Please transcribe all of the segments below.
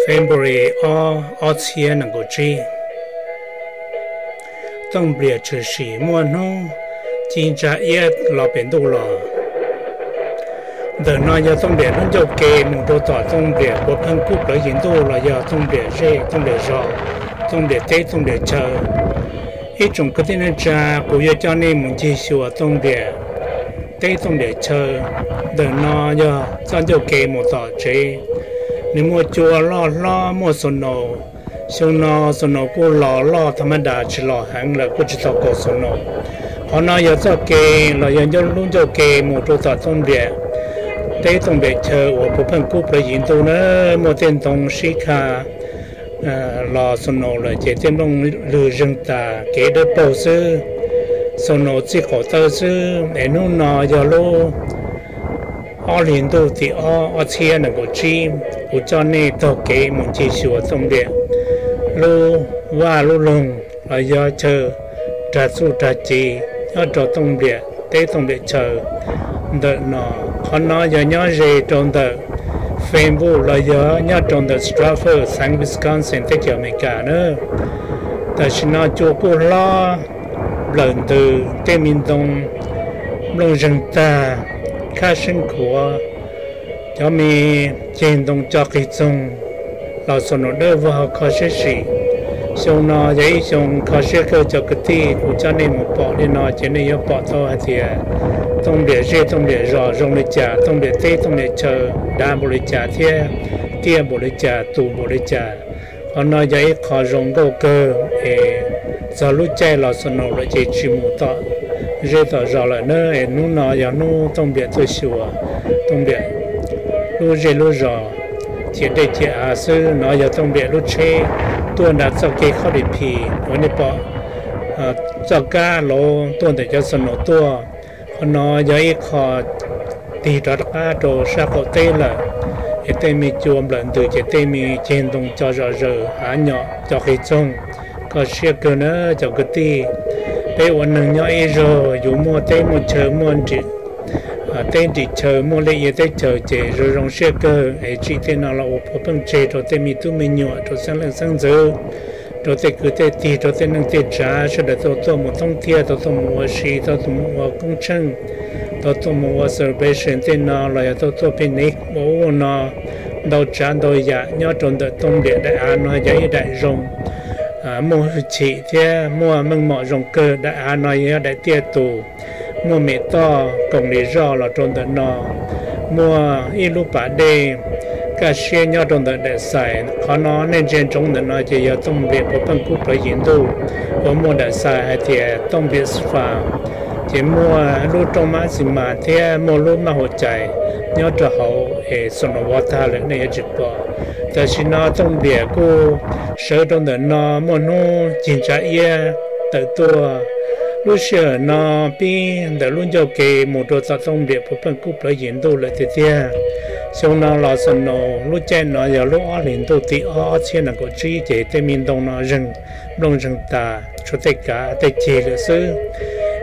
February ob, ob txhiab nees nkaum tsib. Tooj Nplias tshwm sim muaj hnub ci ntsa iab los pem ntuj los. Ntawm no yog Tooj Nplias lub ncauj ke mus rau tom Tooj Nplias puav pheej kub plawv yim ntuj los yog Tooj Nplias zej, Tooj Nplias zos, Tooj Nplias teb, Tooj Nplias chaw. Ib tsoom kwv tij neej tsa, kuv yuav coj nej mus ncig xyuas Tooj Nplias teb Tooj Nplias chaw. Ntawm no yog txoj ncauj ke mus tom tsev. Nws muaj cua loj hlob, muaj snow. Xyoo no snow kuj los loj tham ma das, tsis los heev lawm, kuj tsis tau kaum snow. Qhov no yog txoj ke los yog lub ncauj ke mus rau tom Tooj Nplias teb Tooj Nplias chaw uas puav pheej kub plawv yim ntuj na. Muaj tej ntoo sib kha los snow lawm ces tej nplooj lwg zeeg tas, kev dawb paug xwb, snow txij qaum taw xwb. Es hnub no yog lub ob hlis ntuj tim ob, ob txhiab nees nkaum tsib, kuv coj nej taug kev mus ncig xyuas Tooj Nplias lub vaj lub loog los yog chaw rag txuj rag ci nyob rau Tooj Nplias teb Tooj Nplias chaw. Ntawm no, qhov no yog nyob ze rau ntawm Facebook los yog nyob rau ntawm Stratford, xeev Wisconsin, teb chaws Amelikas na. Tam sim no cua kuj hlob, nplawm ntws, tej me ntoo nplooj zeeg tag, khab seeb khuav, cov me ceg ntoo co qig txoog los snow dawb vog kho siab zim. Xyoo no yog ib xyoo kho siab kawg cov kwv tij, kuv coj nej mus pom li no ces nej yuav pom tau hais tias Tooj Nplias zej Tooj Nplias zos zoo li cas, Tooj Nplias teb Tooj Nplias chaw dav npaum li cas thiab tiaj npaum li cas, tus npaum li cas. Qhov no yog ib qho zoo nkauj kawg es txog lub caij los snow lawm ces tsis mus tom zej tom zos lawm na. Es hnub no yog hnub Tooj Nplias tuaj xyuas Tooj Nplias lub zej lub zos, ciam dej ciam av xwb. No yog Tooj Nplias lub tsheb tuaj nram txoj kev khob di phi uas nej pom txoj kab lauv tuaj ntawm cov snow tuaj. Qhov no yog ib qho tig rov qab rau sab qaum teb lawm, es tej me cua nplawm ntws ces tej me ceg ntoo co zom zaws, hav nyom co qig txoog, kho siab kawg na cov kwv tij. Peb ua neeg nyob ib zaug yus muaj teb muaj chaw, muaj teb nrim chaw, muaj liaj ia teb chaws ces zoo zoo siab kawg es tsim tej no los ua puav pheej tseg rau tej me tub me nyuam, rau xeeb leej xeeb ntxwv, rau tej kwv tej tij, rau tej neej tej tsav sawv daws tau tuaj mus thoob thiab, tau tuaj mus ua si, tau tuaj mus ua koob tsheej, tau tuaj mus ua celebration tej no los yog tau tuaj picnic ua ub ua no. Ntau tsav ntau yam nyob rau ntawm Tooj Nplias daim av no yog ib daim zoo, muaj hwj chim thiab muaj meej mom zoo kawg. Daim av no yog daim tiaj tus, muaj mem toj koom li zoj los rau ntawm no, muaj ib lub pas dej kaj siab nyob rau ntawm daim xais. Qhov no nej ntsia ntsoov ntawm no ces yog Tooj Nplias puav pheej kub plawv yim ntuj uas muaj daim xais hais tias Tooj Nplias Farm. Ces muaj lub rooj mab xi mas thiab muaj lub mab hauv cais nyob rau hauv es snow vov tag lawm nej yuav tsis pom. Tam sim no Tooj Nplias kuj sawv rau ntawm no, muaj hnub cig ntsa iab tawm tuaj. Lub sij hawm no pib ntawm lub ncauj ke mus rau tom Tooj Nplias puav pheej kub plawv yim ntuj lawm tiag tiag. Xyoo no los snow lub caij no yog lub ob hlis ntuj tim ob, ob txhiab nees nkaum tsib ces tej me ntoo no zeeg nplooj zeeg tas, tshuav tej kav tej ceg lawm xwb.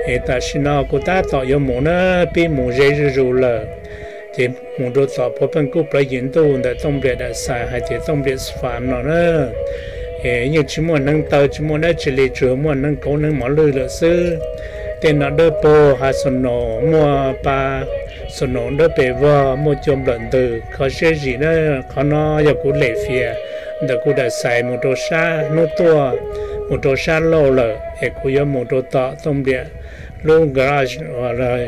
Es tam sim no kuv tab tom yuav mus na, pib mus ze zuj zus lawm, ces mus rau tom puav pheej kub plawv yim ntuj ntawm Tooj Nplias daim xais hais tias Tooj Nplias Farm no na. Es yeej tsis muaj hneev taw, tsis muaj dab tsi li, tsuas muaj hneev kauv hneev mos lwj lawm xwb. Tej no dawb paug, hav snow, muaj pa snow dawb pes vog, muaj cua nplawm ntws, kho siab zim na. Qhov no yog kuv lem fias ntawm kuv daim xais mus rau sab hnub tuaj, mus rau sab lauj lawm es kuv yuav mus rau tom Tooj Nplias lub garage,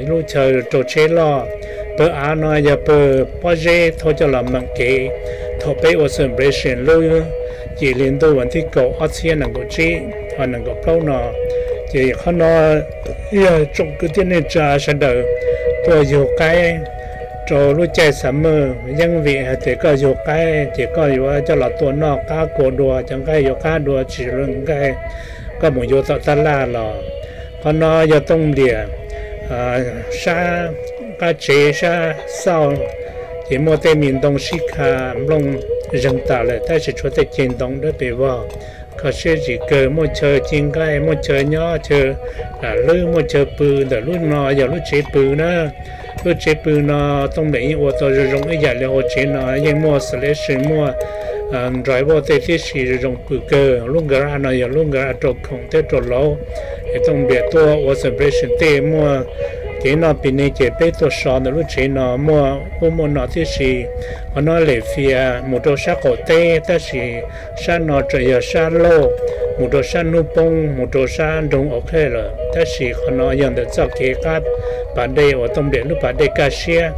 lub chaw rau tsheb loj. Pawg av no yog pawg pob zeb thauj coj los meem kev thaum peb ua celebration lub yim hli ntuj vas thib kaum ob txhiab nees nkaum tsib, nees nkaum plaub no. Ces qhov no yog tsoom kwv tij neej tsa sawv daws tuaj yug qaib rau lub caij summer, yeeb vim hais tias koj yug qaib ces koj yuav coj los tua noj qab kua dua, cov nqaij yuav qab dua tsis zoo nqaij koj mus yuav tom tab laj los. Qhov no yog Tooj Nplias sab qab tsev sab xauj, ces muaj tej me ntoo sib kha nplooj zeeg tas lawm tab sis tshuav tej ceg ntoo dawb pes vog, kho siab zim kawg, muaj chaw ci nqaij, muaj chaw nyob, chaw lam hlwb, muaj chaw pw. Ntawm lub no yog lub tsev pw na. Lub tsev pw no Tooj Nplias yeej ua tau zoo zoo ib yam li hauv tsev no, yeej muaj selection, muaj nraiv vaj tej tib si zoo zoo pw kawg. Lub garage no yog lub garage rau khoom thiab rau lauv. Es Tooj Npliam tuaj ua celebration tej muaj kev noj pis ne ces peb tuaj so ntawm lub tsev no muaj ub muaj no tib si. Qhov no Lem Fias mus rau sab qaum teb tab sis sab no tseem yog sab laug, mus rau sab hnub poob mus rau sab nroog Au Qhej lawm, tab sis qhov no yog ntawm txoj kev qab pas dej uas Tooj Npliam lub pas dej kaj siab.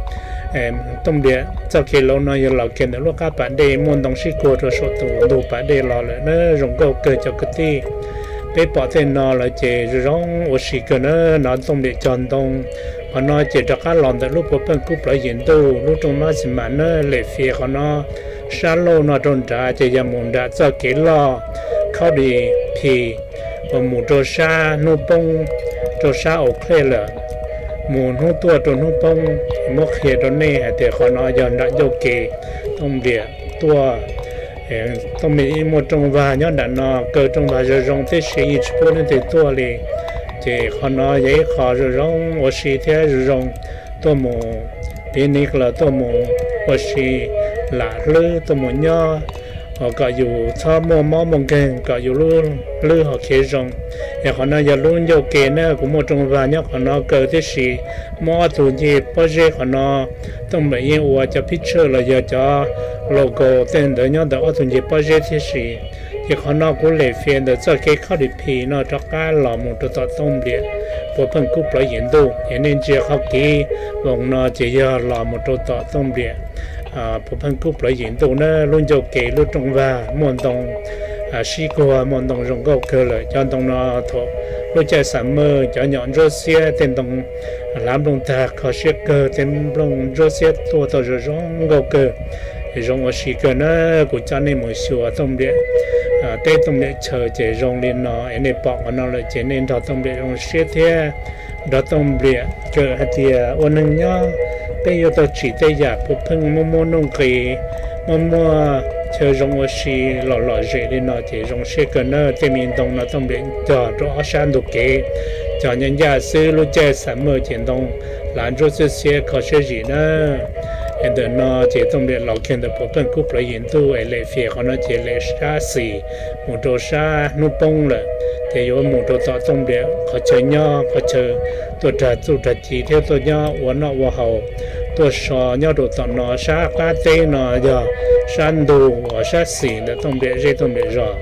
Tooj Npliam txoj kev lauv no yog los kiag ntawm lub qab pas dej muaj ntoo sib kuag rau saum tus ntug pas dej los lawm na, zoo nkauj kawg cov kwv tij. Peb pom tej no lawm ces zoo zoo ua si kawg na, no Tooj Npliam cog ntoo. Qhov no ces rov qab los ntawm lub puav pheej kub plawv yim ntuj lub rooj mab xis mas na, Lem Fias qhov no sab laug no rau nrad ces yog mus nram txoj kev loj Khaub Dis Phis uas mus rau sab hnub poob, rau sab Au Qhej lawm, mus hnub tuaj rau hnub poob. Muab qhia rau nej hais tias qhov no yog nram ncauj kev Tooj Npliam tuaj. Tooj Npliam yeej muaj rooj vag nyob nram no, kaw rooj vag zoo zoo tib si yeej tsis pub leej twg tuaj li. Ces qhov no yog ib qho zoo zoo ua si thiab zoo zoo tuaj mus picnic los tuaj mus ua si lam hlwb tuaj mus nyob, kom yus txhob muaj mob muaj nkeeg, kom yus lub hlwb ho khiav zoo. Es qhov no yog lub ncauj kev na, kuv muaj rooj vag nyob qhov no kaw tib si, muaj ob tug ncej pob zeb qhov no. Tooj Npliam yeej ua cov picture los yog cov logo tej ntawd nyob ntawm ob tug ncej pob zeb tib si. Ces qhov no kuv Lem Fias ntawm txoj kev Khaub Dis Phis no rov qab los mus rau tom Tooj Npliam puav pheej kub plawv yim ntuj. Es nej ntsia qhov kev voos no ces yog los mus rau tom Tooj Npliam puav pheej kub plawv yim ntuj na, lub ncauj kev lub rooj vag muaj ntoo sib kuag, muaj ntoo zoo nkauj kawg lawm. Cov ntoo no thaum lub caij summer cov nyom ntsuab xiab tej ntoo hlav nplooj tag kho siab kawg, tej nplooj ntsuab xiab tuaj tau zoo zoo nkauj kawg. Zoo ua si kawg na, kuv coj nej mus xyuas Tooj Npliam teb Tooj Npliam chaw ces zoo li no. Es nej pom qhov no lawm ces nej nrog Tooj Npliam zoo siab thiab nrog Tooj Npliam kawm hais tias ua neeg nyob peb yuav tau tsim tej yam puav pheej muaj muaj nuj nqis, muaj muaj chaw zoo ua si lom lom zem li no ces zoo siab kawg na. Tej me ntoo no Tooj Npliam cog rau ob sab ntug kev, cog ncaj ncaj xwb, lub caij summer ces ntoo hlav ntsuab xiab xiab kho siab zim na. Es ntawm no ces Tooj Npliam los kiag ntawm puav pheej kub plawv yim ntuj es Lem Fias qhov no ces Lem sab xis mus rau sab hnub poob lawm, ces yuav mus rau tom Tooj Npliam qhov chaw nyob, qhov chaw tuaj rag txuj rag ci thiab tuaj nyob ua noj ua haus, tuaj so nyob rau tom no. Sab qab teb no yog sab ntug uas sab xis ntawm Tooj Npliam zej Tooj Npliam zos.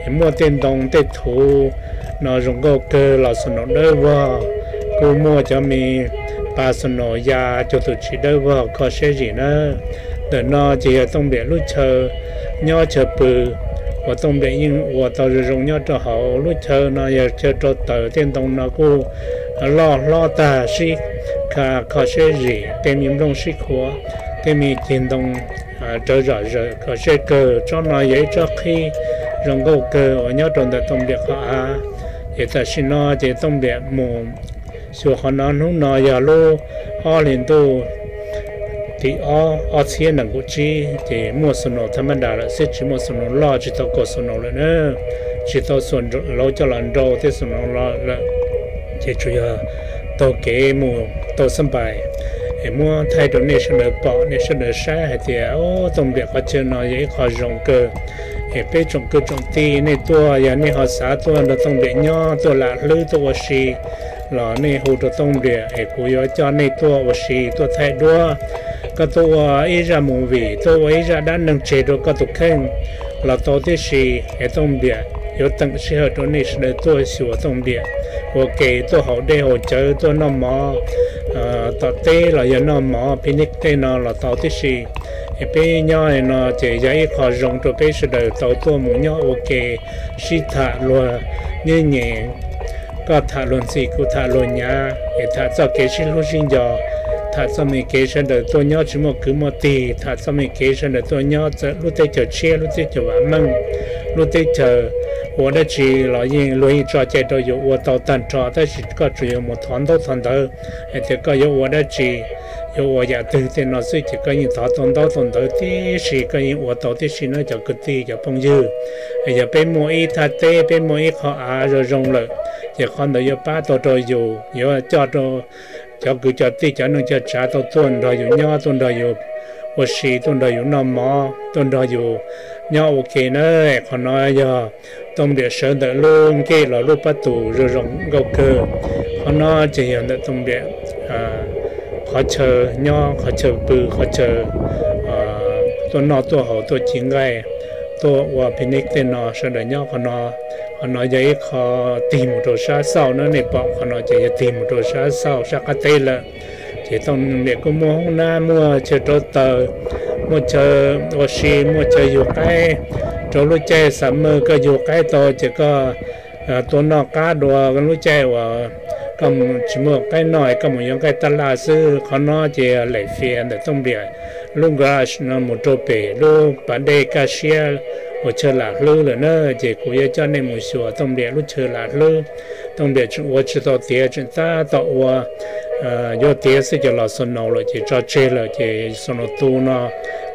Es muaj tej ntoo tej thuv no zoo nkauj kawg los snow dawb vog, kuj muaj cov me pa snow ya cuag tus tsis dawb vog kho siab zim na. Ntawm no ces yog Tooj Npliam lub chaw nyob chaw pw uas Tooj Npliam yeej ua tau zoo zoo nyob rau hauv lub chaw no. Yog chaw rau taws, tej ntoo no kuj loj hlob tag sib kha kho siab zim, tej me nplooj sib khuav, tej me ceg ntoo rawv zom zaws kho siab kawg. Tsob no yog ib tsob qhib zoo nkauj kawg uas nyob rau ntawm Tooj Npliam qhov av. Ces tam sim no ces Tooj Npliam mus xyuas qhov no, hnub no yog lub ob hlis ntuj tim ob, ob txhiab nees nkaum tsib, ces muaj snow thaj mab das lawm xwb, tsis muaj snow loj, tsis tau kaus snow lawm na, tsis tau xuas lauv coj los nrau tej snow loj lawm. Ces tsuas yog taug kev mus tau xab npais, es muab thaij rau nej sawv daws pom, nej sawv daws saib hais tias, o, Tooj Npliam qhov chaw no yog ib qho zoo kawg. Es peb tsoom kwv tsoom tij nej tuaj, yog nej ho xav tuaj nrog Tooj Npliam nyob, tuaj lam hlwb, tuaj ua si, los nej hu rau Tooj Npliam es kuv yuav coj nej tuaj ua si, tuaj thaij duab. Koj tuaj ua ib zaj movie, tuaj ua ib zaj dab neeg tseg rau koj tus kheej los tau tib si. Es Tooj Npliam yuav teem sij hawm rau nej sawv daws tuaj xyuas Tooj Npliam ua ke, tuaj haus dej haus cawv, tuaj noj mov tom teb los yog noj mov picnic tej no los tau tib si. Es peb nyob no ces yog ib qho zoo rau peb sawv daws tau tuaj mus nyob ua ke, sib tham luag nyiaj nyem, koj tham luag ntxhi, kuv tham luag nyav, es tham txoj kev sib hlub sib nco, tham txoj me kev sawv daws tuaj nyob tsis muaj kwv muaj tij, tham txoj me kev sawv daws tuaj nyob txawm lub teb chaws tshiab, lub teb chaws vam meej, lub teb chaws ua dab tsi los yeej luag yeej tso cai rau yus ua tau tag nrho, tab sis koj tsuas yog mus thov ntaub thov ntawv hais tias koj yuav ua dab tsi, yuav ua yam twg tej no xwb ces koj yeej thov tau ntaub tau ntawv tib si, koj yeej ua tau tib si na cov kwv tij cov phooj ywg. Yog peb muaj ib thaj teb, peb muaj ib qho av zoo zoo lawm, ces qhov ntawd yuav pab tau rau yus, yuav coj rau cov kwv cov tij cov neej cov tsav tau tuaj nrog yus nyob, tuaj nrog yus ua si, tuaj nrog yus noj mov, tuaj nrog yus nyob ua ke na. Qhov no yog Tooj Npliam sawv ntawm lub nkej los lub pab tus zoo zoo nkauj kawg. Qhov no ces yog ntawm Tooj Npliam qhov chaw nyob, qhov chaw pw, qhov chaw tuaj noj tuaj haus tuaj ci nqaij, tuaj ua picnic tej no sawv daws nyob qhov no. Qhov no yog ib qho tig mus rau sab xauj na, nej pom qhov no ces yog tig mus rau sab xauj sab qab teb lawm. Ces Tooj Npliam kuj muaj hoob nab, muaj chaw rauv taws, muaj chaw ua si, muaj chaw yug qaib. Rau lub caij summer koj yug qaib tau ces koj tuaj noj qab dua lub caij uas koj tsis muaj qaib noj es koj mus yuav nqaij taj laj xwb. Qhov no ces lem fias ntawm Tooj Npliam lub garage no mus rau pem lub pas dej kaj siab uas chaw lam hlwb lawm na. Ces kuv yuav coj nej mus xyuas Tooj Npliam lub chaw lam hlwb. Tooj Npliam tseem ua tsis tau tiav, tseem tab tom ua, yuav tiav xwb ces los snow lawm ces tso tseg lawm. Ces snow tu no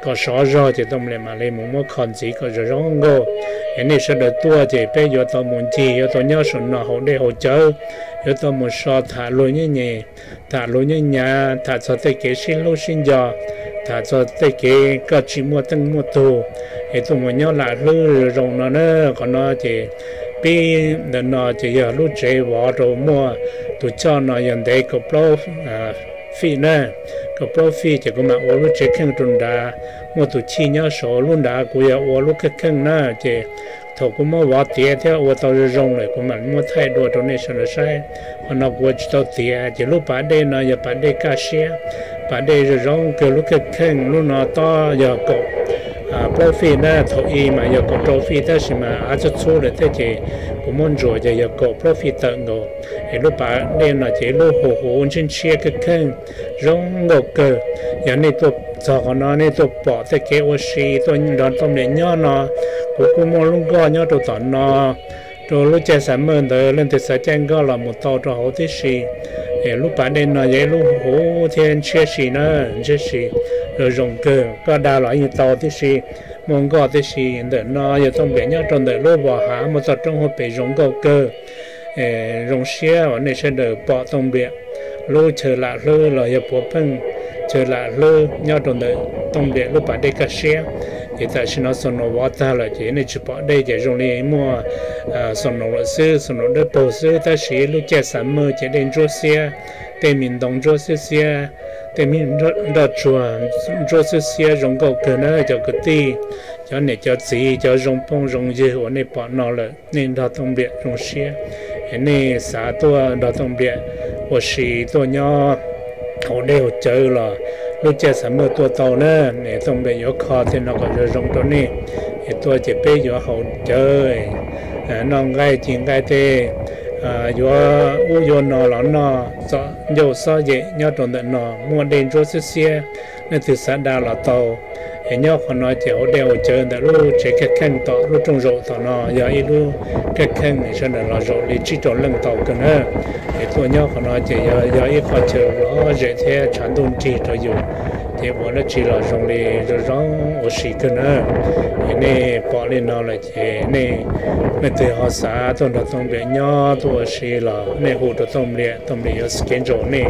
kom sov zog ces Tooj Npliam mam li mus muab kho ntxiv kom zoo zoo nkauj. Es nej sawv daws tuaj ces peb yuav tau mus ncig, yuav tau nyob saum no haus dej haus cawv, yuav tau mus so tham luag nyob nyem, tham luag nyob nyav, tham txog tej kev sib hlub sib nco, tham txog tej kev koj tsis muaj teej muaj tug, es tuaj mus nyob lam hlwb zoo no na. Qhov no ces pib ntawm no ces yog lub tsev vov rau muaj tus choj no yog ntev kaum plaub feet na, kaum plaub feet ces kuv mam ua lub tsev kheej rau nrad, muaj tus chij nyob saud. Lub nrad kuv yuav ua lub kheej kheej na, ces thaum kuv muab vov tiav thiab ua tau zoo zoo lawm kuv mam muab thaij dua rau nej sawv daws saib. Qhov no kuv ua tsis tau tiav. Ces lub pas dej no yog pas dej kaj siab, pas dej zoo zoo kawg, lub kheej kheej. Lub no tob yog kaum plaub feet na, thaum i mas yog kaum rau feet tab sis mas av txhub txhub lawm thiab ces kuv muab ntsuas ces yog kaum plaub feet tawm nkaus. Es lub pas dej no ces lub huv huv ntshiab ntshiab kheej kheej, zoo nkauj kawg. Yog nej tuaj txog qhov no nej tuaj pom tej kev ua si, tuaj nrog Tooj Npliam nyob no, kuv kuj muaj lub nkoj nyob rau tom no. Rau lub caij summer ntawd leej twg xav caij nkoj los mus tau rau hauv tib si. Lub pas dej no yog ib lub huv thiab ntshiab si na, ntshiab si, zoo zoo kawg, koj dag los yeej tau tib si, muaj nkoj tib si. Ntawm no yog Tooj Npliam nyob rau ntawm lub vos hav muaj txoj roob hauv pes zoo nkauj kawg, zoo siab uas nej sawv daws pom Tooj Npliam lub chaw lam hlwb los yog puav pheej chaw lam hlwb nyob rau ntawm Tooj Npliam lub pas dej kaj siab. Ces tam sim no snow vov tag lawm ces nej tsis pom dej ces zoo li muaj snow lawm xwb, snow dawb paug xwb, tab sis lub caij summer ces dej ntsuab xiab, tej me ntoo ntsuab xiab xiab, tej me nroj tsuag ntsuab xiab xiab zoo nkauj kawg na cov kwv tij, cov niam cov txiv, cov zoo phooj zoo ywg uas nej pom no lawm, nej nrog Tooj Npliam zoo siab, es nej xav tuaj nrog Tooj Npliam ua si tuaj nyob haus dej haus cawv los lub caij summer tuaj tau na. Es Tooj Npliam yuav kho tej no kom zoo zoo rau nej, es tuaj ces peb yuav haus cawv, noj nqaij ci nqaij tej, yuav ub yuav no los noj txom ncauj xob yem nyob rau ntawm no, muaj dej ntsuab xiab xiab, leej twg xav da los tau. Es nyob qhov no ces haus dej haus cawv ntawm lub tsev kheej kheej tom lub rooj zaum tom no yog ib lub kheej kheej sawv daws los zaum li tsib rau leej tau kawg na. Es tuaj nyob qhov no ces yog ib qho chaw lom zem thiab tshav ntuj nrig rau yus, ces ua dab tsi los zoo li zoo zoo ua si kawg na. Es nej pom li no lawm ces nej, leej twg ho xav tuaj nrog Tooj Npliam nyob tuaj ua si los nej hu rau Tooj Npliam, Tooj Npliam yuav schedule nej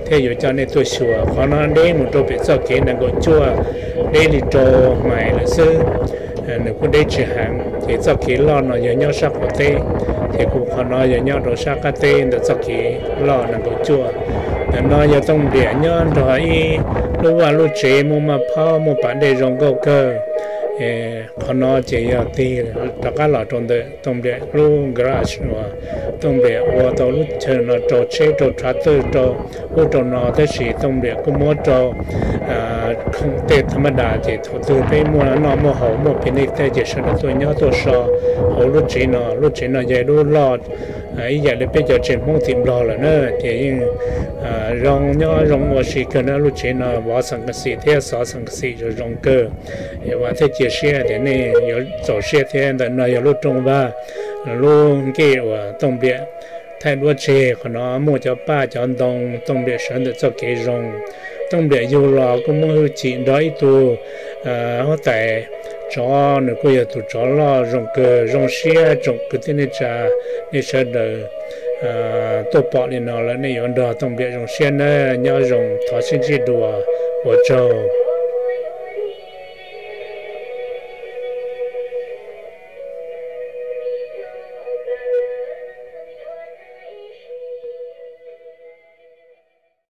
thiab yuav coj nej tuaj xyuas. Qhov no deb mus rau pem txoj kev nees nkaum cuaj, deb li rau mais lawm xwb. Nws kuj deb tsis heev ces txoj kev loj no yog nyob sab qaum teb, ces kuv qhov no yog nyob rau sab qab teb ntawm txoj kev loj nees nkaum cuaj. Ntawm no yog Tooj Npliam nyob nrog ib lub vaj lub tsev muaj maj phaub muaj pas dej zoo nkauj kawg. Qhov no ces yog tig rov qab los rau ntawm Tooj Npliam lub garage uas Tooj Npliam ua tau lub chaw no rau tsheb rau tractor rau ub rau no, tab sis Tooj Npliam kuj muab rau khoom tej tha maj das ces thaum twg peb muaj noj muaj haus muaj picnic tej ces sawv daws tuaj nyob tuaj so hauv lub tsev no. Lub tsev no yog ib lub loj ib yam li peb cov tsev Hmoob tim Nplog lawm na, ces yeej zoo nyob zoo ua si kawg na. Lub tsev no vov xeem kas xim thiab xov xeem kas xim zoo zoo kawg. Es vam thiab cia siab tias nej yuav txaus siab thiab. Ntawm no yog lub rooj vag, lub nkej uas Tooj Npliam thaij duab tseg. Qhov no muaj cov paj cov ntoo, Tooj Npliam sawv ntawm txoj kev zoo. Tooj Npliam yug los kuj muaj hwj chim nrog ib tug huab tais tsov, nws kuj yog tus tsov loj zoo kawg. Zoo siab tsoom kwv tij neej tsa, nej sawv daws tuaj pom li no lawm nej yuav nrog Tooj Npliam zoo siab nawb. Nyob zoo, thov sib ntsib dua, ua tsaug.